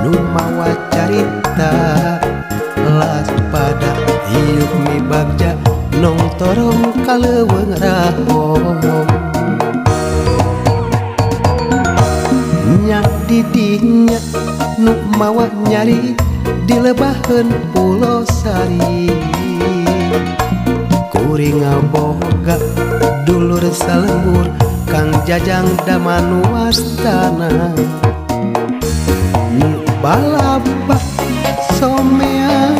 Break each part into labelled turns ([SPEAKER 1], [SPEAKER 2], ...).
[SPEAKER 1] nu mawa carita las pada hiup mi bagja nongtorong kaleuweung rahong. Nya didinya nu mawa nyari dilebaheun Pulo Sari. Kuring ngaboga dulur salembur Kang Jajang Damanu Wastana. Nu balabah somea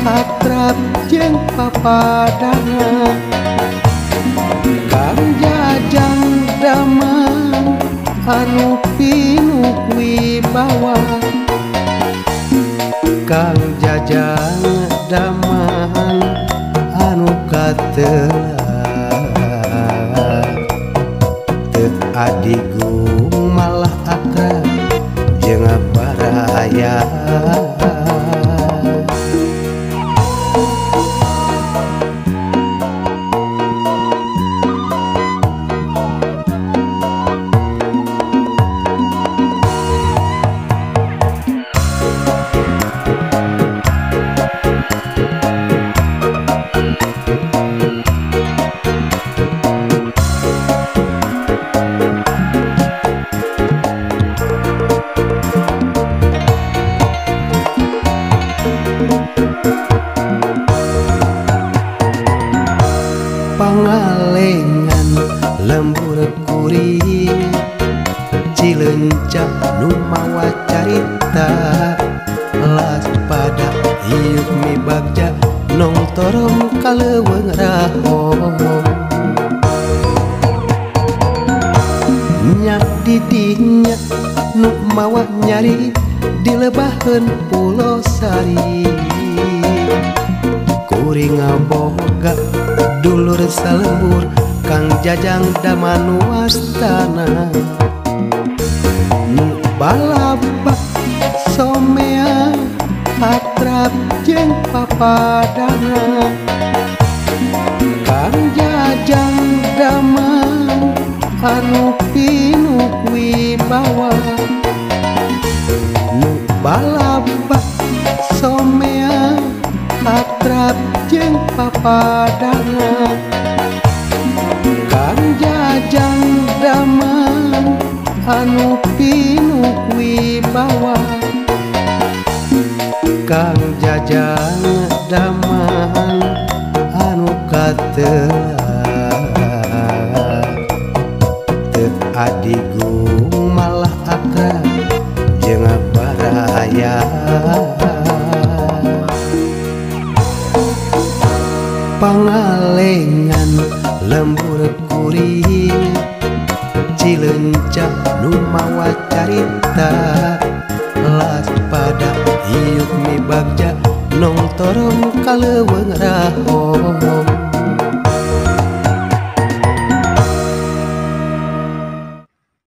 [SPEAKER 1] akrab jeung papadana. Kang Jajang Daman anu pinuh wibawa. Kang Jajang Daman anu katelah teu adigung malah akrab jeung baraya. Pangalengan lembur kuring Cileunca nu mawa carita las pada hiup mi bagja nongtorong kaleuweung rahong. Nya didinya nu mawa nyari dilebaheun Pulo Sari. Kuring ngaboga dulur salembur Kang Jajang Damanu Wastana. Nu balabah somea akrab jeung papadana. Kang Jajang Daman anu pinuh wibawa. Nu balabah somea akrab jeung papadana. Kang Jajang Daman anu pinuh wibawa. Kang Jajang Daman anu katelah teu adigung malah akrab jeung baraya. Pangalengan lembur kuring Cileunca nu mawa carita las pada hiup mi bagja nongtorong kaleuweung rahong.